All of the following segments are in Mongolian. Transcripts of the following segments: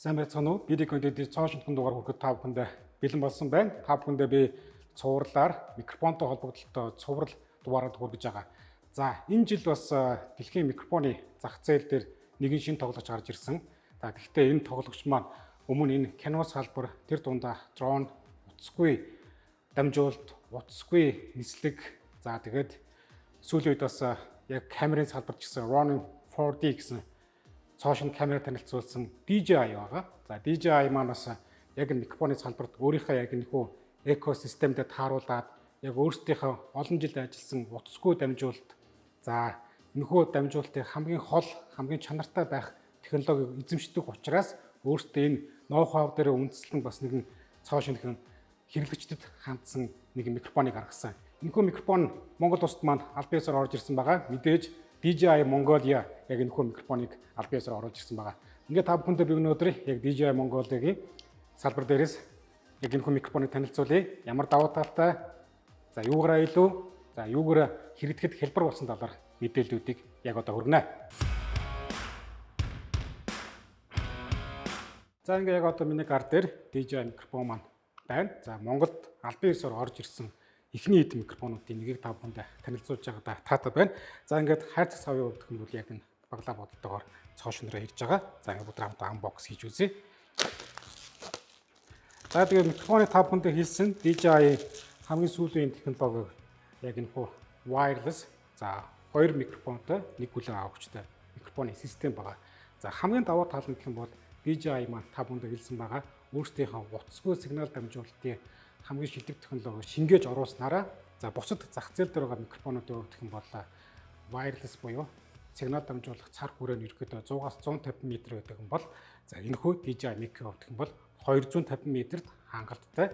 Сайн байцгаана уу? BD Content-ийн цоо шинэхэн дугаар хүрэхэд та бүхэндээ бэлэн болсон байна. Та бүхэндээ би цувралаар микрофонтой холбогдлолтой цуврал дугаараар хүргэж байгаа. За, энэ жил бас дэлхийн микрофоны зах зээл дээр нэгэн шинэ тоглогч гарч ирсэн. За, тэгэхдээ энэ тоглогч маань өмнө энэ canvas салбар, тэр дундаа дрон, утасгүй дамжуулалт, утасгүй нислэг, за тэгээд сүүлийн үед бас яг камерын салбарт ч гэсэн Ronin 4D гэсэн цоо шинэ камера танилцуулсан DJI байгаа. За, DJI маань бас яг энэ микрофоны салбарт өөрийнхөө яг энэхүү экосистемд тааруулаад яг өөрсдийнхөө олон жил ажилласан утасгүй дамжуулалт, за энэхүү дамжуулалтыг хамгийн хол, хамгийн чанартай байх технологиг эзэмшдэг учраас өөрсдөө энэ ноу-хау дээр үндэслэн бас нэгэн цоо шинэхэн хэрэглэгчдэд хандсан нэг микрофоныг гаргасан. Энэхүү микрофон Монгол улсад маань албан ёсоор орж ирсэн байгаа. Мэдээж DJI Mongolia яг энэхүү микрофоныг албан ёсоор оруулж ирсэн байгаа. Ингээд та бүхэндээ би өнөөдөр яг DJI Mongolia-гийн салбар дээрээс яг энэхүү микрофоныг танилцуулъя. Ямар давуу талтай, за юугаараа илүү, за юугаараа хэрэгдэхэд хялбар болсон талаар мэдээллүүдийг яг одоо хүргэнэ. За, ингээ яг одоо миний гар дээр DJI микрофон маань байна. За, Монголд албан ёсоор орж ирсэн эхний эд микрофонуудын нэгийг та бүхэнд танилцуулж байгаадаа таатай байна. За, ингээд хайрцаг савын хувьд гэх юм бол яг энэ баглаа бодолтойгоор цоо шинээрээ ирж байгаа. За, ингээд бүгд хамтдаа unbox хийж үзье. За, тэгээ микрофоны та бүхэндээ хэлсэн DJI хамгийн сүүлийн технологиг яг энэхүү wireless, за хоёр микрофонтой, нэг хүлээн авахчтай микрофоны систем байгаа. За, хамгийн давуу тал нь гэх юм бол DJI маань та бүхэндээ хэлсэн байгаа, өөрсдийнхөө утасгүй сигнал дамжуулалтын хамгийн шилдэг технологиг шингээж оруулснараа, за бусад зах зээл дээр байгаа микрофонуудын хувьд гэх юм бол wireless буюу сигнал дамжуулах цар хүрээ нь ерөнхийдөө 100-аас 150 м байдаг юм бол, за энэхүү DJI Mic-ийн хувьд гэх юм бол 250 м-д хангалттай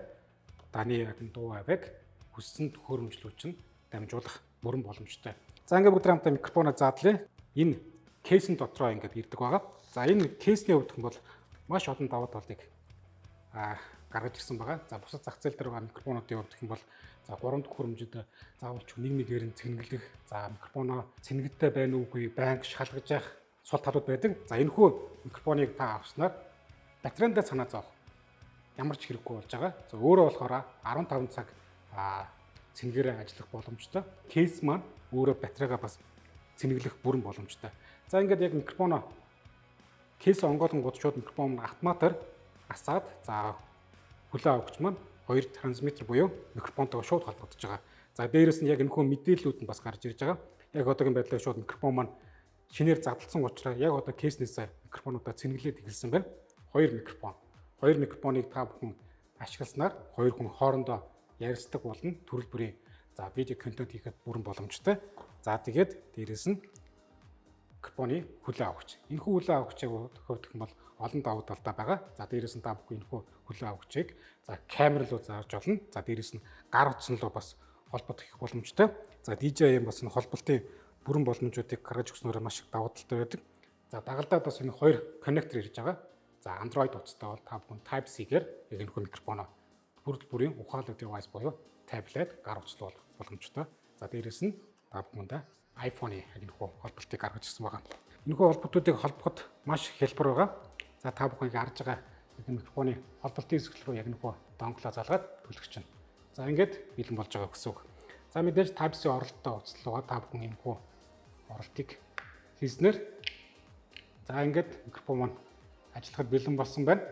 даны яг дуу авиаг хүссэн төхөөрөмжлүүч нь дамжуулах бүрэн боломжтой. За, ингээд бүгд хамтдаа микрофоноо заадлаа. Энэ case эн дотроо ингээд ирдэг байгаа. За, энэ case ний хувьд гэх юм бол маш олон давуу талыг гаргаж ирсэн байгаа. За, бусад зах зээл дээр байгаа микрофонуудын хувьд гэх юм бол за гурван төхөөрөмжөд заавал ч нэг нэгээр нь цэнэглэх, за микрофоноо цэнэгэлтэй байна уугүй байнга шалгаж явах сул талууд байдаг. За, энэхүү микрофоныг та авснаар батарейндаа санаа зовох ямар ч хэрэггүй болж байгаа. За, өөрөө болохоор 15 цаг цэнэгээрээ ажиллах боломжтой. Case маань өөрөө батарейгаа бас цэнэглэх бүрэн боломжтой. За, ингээд яг микрофоноо case онгойлгонгууд шууд микрофон автоматар асаад, за хүлээн авахч маань хоёр трансмиттер буюу микрофонтойгоо шууд холбогдож байгаа. За, дээрэс нь яг энэхүү мэдээллүүд нь бас гарч ирж байгаа. Яг одоогийн байдлаар шууд микрофон маань шинээр задлсан учраас яг одоо case нээсээ микрофонуудаа цэнэглээд эхэлсэн байна. Хоёр микрофон. Хоёр микрофоныг та бүхэн ашигласнаар хоёр хүн хоорондоо ярилцдаг болно. Төрөл бүрийн за видео контент хийхэд бүрэн боломжтой. За, тэгээд дээрэс нь микрофоны хүлээн авахч. Энэхүү хүлээн авахчийг тохиолдох юм бол олон давуу талтай байгаа. За, дээрэс нь та бүхэн энэхүү хүлээн авахчийг за камер руу зааж болно. За, дээрэс нь гар утсан руу бас холбогдох их боломжтой. За, DJI бас энэ холболтын бүрэн боломжуудыг гаргаж өгснөөрөө маш их давуу талтай байдаг. За, дагалдаад бас энэ хоёр коннектор ирж байгаа. За, Android утастай бол та бүхэн Type-C-гээр яг энэхүү микрофоноо бүрд бүрийн ухаалаг device буюу таблет, гар утас бол боломжтой. За, дээрэс нь та бүхэндээ iPhone-ы яг энэхүү холболтыг гаргаж ирсэн байгаа. Энэхүү холбогдуудыг холбоход маш хялбар байгаа. За, та бүхэн харж байгаа яг микрофоны холболтын хэсэг рүү яг энэхүү dongle оо залгаад түлхэж чинь. За, ингээд бэлэн болж байгаа гэсэн үг. За, мэдээж Type-C оролттой утас руугаа та бүхэн энэхүү оролтыг хийснээр, за ингээд микрофон маань ажиллахад бэлэн болсон байна.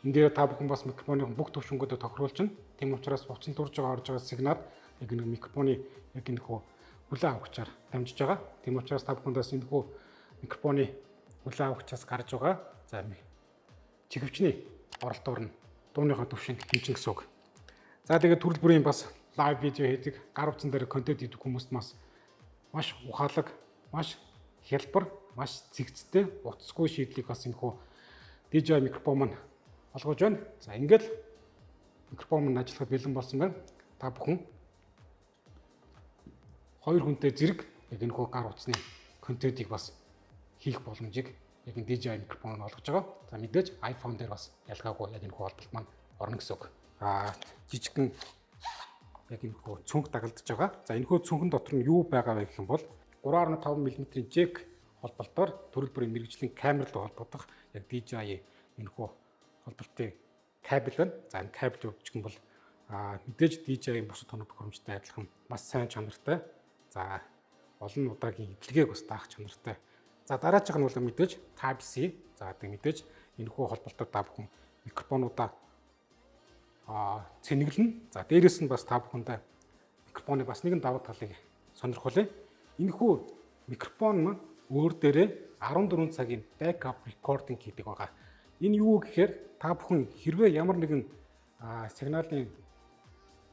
Энэ дээр та бүхэн бас микрофоны бүх төвшингүүдээ тохируулж байна. Тийм учраас утасанд дурж байгаа орж байгаа сигнал яг нэг микрофоны яг энэхүү хүлээн авахчаар дамжиж байгаа. Тийм учраас та бүхэндээс энэхүү микрофоны хүлээн авахчаас гарч байгаа за чихвчний оролтоор нь дууныхаа төвшинг хэмжин гэсэн үг. За, тэгээд төрөл бүрийн бас live видео хийдэг, гар утсан дээр контент хийдэг хүмүүст бас маш ухаалаг, маш хялбар, маш цэгцтэй утасгүй шийдлийг бас энэхүү DJI микрофон маань олгож байна. За, ингээд микрофон маань ажиллахад бэлэн болсон байна. Та бүхэн хоёр хүнтэй зэрэг яг энэхүү гар утасны контентыг бас хийх боломжийг яг энэ DJI микрофон нь олгож байгаа. За, мэдээж iPhone дээр бас ялгаагүй яг энэхүү холболт маань орно гэсэн үг. Жижигхэн яг энэхүү цүнх дагалдаж байгаа. За, энэхүү цүнхэн дотор нь юу байгаа вэ гэх юм бол 3.5 мм-ийн jack холболтоор төрөл бүрийн мэргэжлийн камер руу холбогдох яг DJI энэхүү холболтын кабель байна. За, энэ кабель өгчих юм бол мэдээж DJI-ийн бусад тоног төхөөрөмжтэй адилхан маш сайн чанартай. За, олон удаагийн эдлэгээг бас даах чанартай. За, дараачих нь бол мэдээж Type-C. За, тэг мэдээж энэхүү холболтоор та бүхэн микрофонуудаа цэнэглэнэ. За, дээрэс нь бас та бүхэндээ микрофоны бас нэгэн давуу талыг сонирхуулъя. Энэхүү микрофон маань өөр дээрээ 14 цагийн backup recording хийдэг байгаа. Энэ юу гэхээр та бүхэн хэрвээ ямар нэгэн сигналын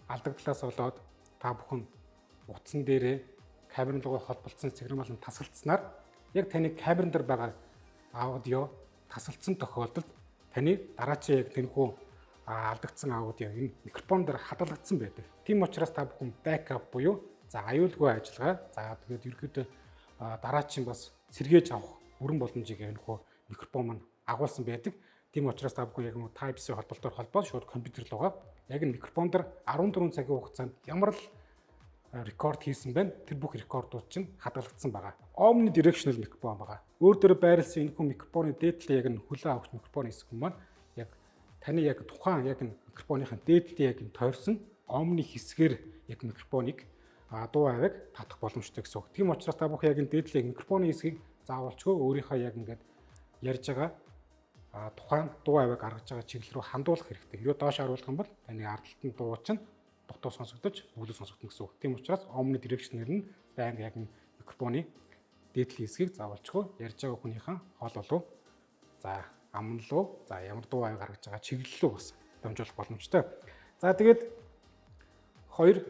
алдагдлаас болоод та бүхэн утсан дээрээ камерын руу холболцсон сигнал нь тасалдсанаар яг таны камеран дээр байгаа аудио тасалдсан тохиолдолд таны дараачийн яг тэрхүү алдагдсан аудио энэ микрофон дээр хадгалагдсан байдаг. Тийм учраас та бүхэн backup буюу за аюулгүй ажиллагаа, за тэгээд ерөөдөө дараачин бас сэргээж авах бүрэн боломжийг энэхүү микрофон маань агуулсан байдаг. Тийм учраас та бүхэн яг нэг Type-C холболтоор холбоод шууд компьютер руугаа яг энэ микрофон дээр 14 цагийн хугацаанд ямар л рекорд хийсэн байна. Тэр бүх рекордууд чинь хадгалагдсан байгаа. Omni directional микрофон байгаа. Өөр дээр байрласан энэхүү микрофоны дээд талын яг нь хүлээн авахч микрофон хэсэг маань яг таны яг тухайн яг нь микрофоныхын дээд талын яг нь тойрсон omni хэсгээр яг микрофоныг дуу авиаг татах боломжтой гэсэн үг. Тийм учраас та бүхэн яг энэ дээд талын микрофоны хэсгийг заавалчгүй өөрийнхөө яг ингээд ярьж байгаа тухайн дуу авиаг гаргаж байгаа чиглэл рүү хандуулах хэрэгтэй. Хэрвээ доош харуулах юм бол таны ард талд нь дуу чинь дутуу сонсогдож, бүглүү сонсогдно гэсэн үг. Тийм учраас omni direction-ээр нь байнга яг энэ микрофоны дээд талын хэсгийг заавалчгүй ярьж байгаа хүнийхэн хоол болов, за, аман руу, за, ямар дуу авиаг гаргаж байгаа чиглэл рүү бас дамжуулах боломжтой. За, тэгээд хоёр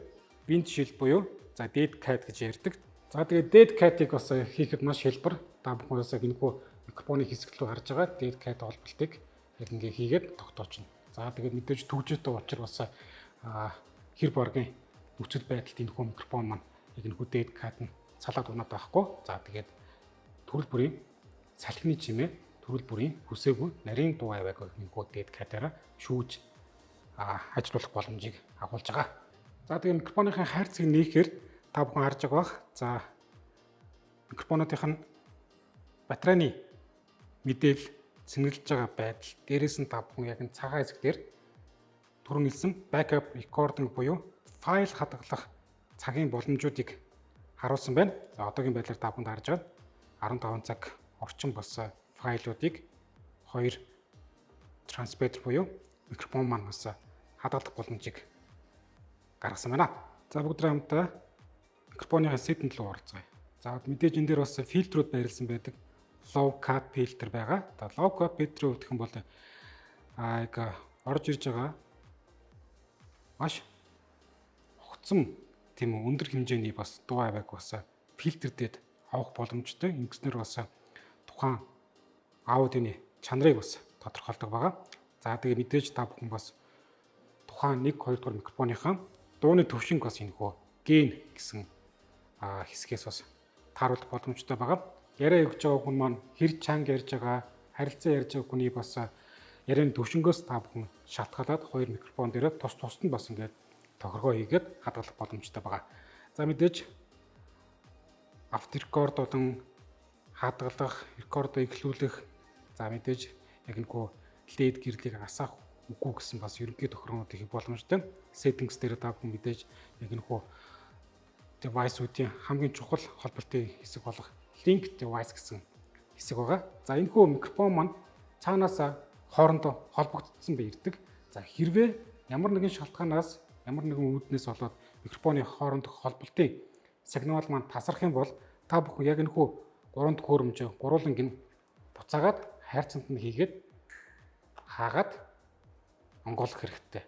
windshield буюу за dead cat гэж ярьдаг. За, тэгээд dead cat-ыг бас хийхэд маш хялбар. Та бүхэн бас яг энэхүү микрофоны хэсэг рүү харж байгаа dead cat холболтыг яг ингээ хийгээд тогтоочно. За, тэгээд мэдээж түгжээтэй учраас бас хэр баргийн нөхцөл байдалд энэхүү микрофон маань яг энэхүү dead cat нь салаад унаад байхгүй. За, тэгээд төрөл бүрийн салхины чимээ, төрөл бүрийн хүсээгүй нарийн дуу авиаг энэхүү dead cat-аараа шүүж ажиллуулах боломжийг агуулж байгаа. За, тэгээ микрофоныхын хайрцаг нээхээр та бүхэн харж байгаа бах. За, микрофонуудынх нь батарейны мэдээлэл, цэнэглэж байгаа байдал, дээрээс нь та бүхэн яг энэ цагаан хэсэг дээр түрүүн хэлсэн backup recording буюу файл хадгалах цагийн боломжуудыг харуулсан байна. За, одоогийн байдлаар та бүхэнд харж байгаа 15 цаг орчим бас файлуудыг хоёр transmitter буюу микрофон маань бас хадгалах боломжийг гаргасан байна. За, бүгд хамтдаа микрофоны setting руу оролцгоё. За, мэдээж энэ дээр бас фильтрүүд байрлсан байдаг. Low cut filter байгаа. За, low cut filter өгөх юм бол яг орж ирж байгаа маш огцом тийм өндөр хэмжээний бас дуу авиаг бас фильтрдээд авах боломжтой. Ингэснээр бас тухайн аудионы чанарыг бас тодорхойлдог байгаа. За, тэгээ мэдээж та бүхэн бас тухайн 1 2 дугаар микрофоныхаа дууны төвшинг бас энэхүү gain гэсэн хэсгээс бас тааруулах боломжтой байгаа. Яриа өгж байгаа хүн маань хэр чанга ярьж байгаа, харилцаа ярьж байгаа хүний бас ярианы төвшингөөс та бүхэн шалтгаалаад хоёр микрофон дээр тус тусад нь бас ингээд тохиргоо хийгээд хадгалах боломжтой байгаа. За, мэдээж auto record болон хадгалах, рекордоо эхлүүлэх, за, мэдээж яг нэг LED гэрлийг асаах үгүй гэсэн бас ерөнхий тохиргоонуудыг хийх боломжтой. Settings дээр та бүхэн мэдээж яг нэг device-уудын хамгийн чухал холболтын хэсэг болох link device гэсэн хэсэг байгаа. За, энэхүү микрофон маань цаанаасаа хоорондоо холбогдсон бай ирдэг. За, хэрвээ ямар нэгэн шалтгаанаас, ямар нэгэн үүднээс болоод микрофоны хоорондох холболтын сигнал маань тасрах юм бол та бүхэн яг энэхүү гурван төхөөрөмжөө гурвууланг нь буцаагаад хайрцагт нь хийгээд хаагаад онгойлгох хэрэгтэй.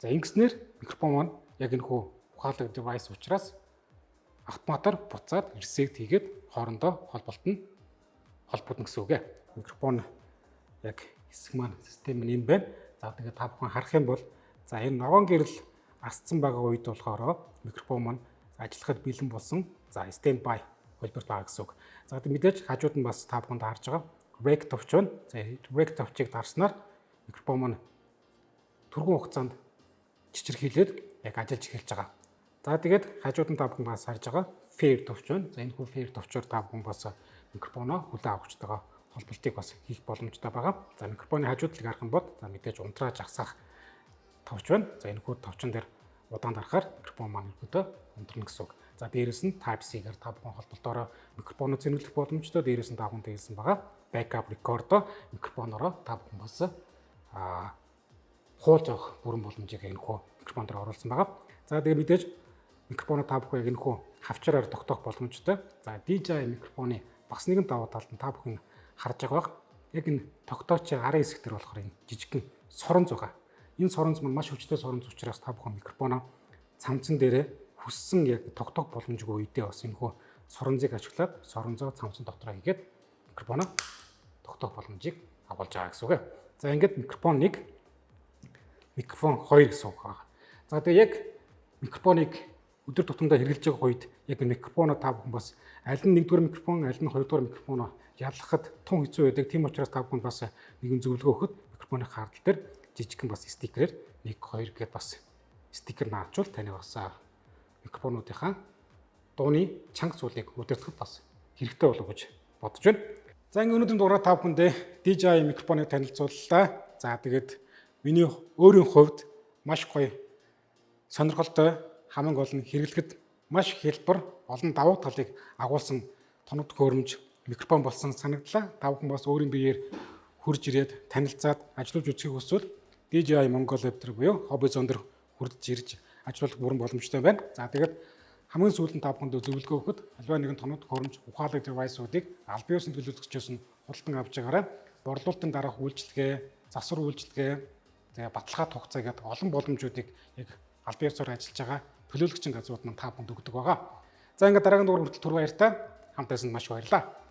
За, ингэснээр микрофон маань яг энэхүү ухаалаг device учраас автоматар буцаад reset хийгээд хоорондоо холболт нь холбогдно гэсэн үг ээ. Микрофон яг хэсэг маань систем нь энэ байна. За, тэгээд та бүхэн харах юм бол за энэ ногоон гэрэл асцсан байгаа үед болохоор микрофон маань ажиллахад бэлэн болсон. За, stand by хувилбарт байгаа гэсэн үг. За, тэгээд мэдээж хажууд нь бас та бүхэнд харж байгаа rec товч байна. За, rec товчийг дарснаар микрофон маань түргэн хугацаанд чичирхийлээд яг ажиллаж эхэлж байгаа. За, тэгээд хажууд нь та бүхэн бас харж байгаа fade товч байна. За, энэхүү fade товчоор та бүхэн бас микрофоноо хүлээн авахчтайгаа холболтыг бас хийх боломжтой байгаа. За, микрофоны хажуу талыг харах юм бол за, мэдээж унтрааж агсаах товч байна. За, энэ хүү товчон дээр удаан дарахаар микрофон маань ерөөдөө унтрна гэсэн үг. За, дээрэс нь Type-C-гээр та бүхэн холболтоороо микрофоноо цэнэглэх боломжтой. Дээрэс нь та бүхэн хэлсэн байгаа. Backup record микрофоноороо та бүхэн бас хуулж авах бүрэн боломжийг энэ хүү микрофон дээр оруулсан байгаа. За, тэгээ мэдээж микрофоноо та бүхэн яг энэ хүү хавчраар тогтоох боломжтой. За, DJI микрофоны бас нэгэн давуу талд нь та бүхэн харж байгаа бах. Яг энэ тогтоочийн арын хэсэг дээр болохоор энэ жижигхэн соронз байгаа. Энэ соронз маань маш хүчтэй соронз учраас та бүхэн микрофоноо цамцан дээрээ хүссэн яг тогтоох боломжгүй үедээ бас энэ хүү соронзыг ашиглаад соронзоо цамцан дотроо хийгээд микрофоноо тогтоох боломжийг агуулж байгаа гэсэн үг. За, ингээд микрофон 1, микрофон 2 гэсэн үг байна. За, тэгээ яг микрофоныг өдөр тутамдаа хэрэглэж байгаа үед яг микрофоноо та бүхэн бас аль нь нэгдүгээр микрофон, аль нь хоёрдугаар микрофоноо ялгахад тун хэцүү байдаг. Тийм учраас та бүхэнд бас нэгэн зөвлөгөө өгөхөд микрофоны хардл дээр жижигхэн бас стикерээр 1 2 гэдээ бас стикер наачвал таны бас микрофонуудынхаа дууны чанга зүйлийг удирдахад бас хэрэгтэй болов гэж бодож байна. За, ингээ өнөөдрийн дугаараар та бүхэндээ DJI микрофоныг танилцууллаа. За, тэгээд миний өөрийн хувьд маш гоё, сонирхолтой, хамгийн гол нь хэрэглэхэд маш хялбар, олон давуу талыг агуулсан тоног төхөөрөмж микрофон болсон санагдлаа. Та бүхэн бас өөрийн биеэр хурж ирээд танилцаад ажиллаж үзэхийг хүсвэл DJI Mongol Web буюу Hobby Zone дээр хүрдэж ирж ажиллах бүрэн боломжтой байна. За, тэгээд хамгийн сүүлд нь та бүхэнд зөвлөгөө өгөхөд аливаа нэгэн тоног төхөөрөмж, ухаалаг device-уудыг албан ёсны төлөөлөгчөөс нь худалдан авч байгаарай. Борлуулалтын дараах үйлчилгээ, засвар үйлчилгээ, тэгээ баталгаа хугацаа гэдэг олон боломжуудыг яг албан ёсоор ажиллаж байгаа төлөөлөгчийн газрууд маань та бүхэнд өгдөг байгаа. За, ингээд дараагийн дугаар хүртэл түр баяртай. Хамт байсан маш баярлалаа.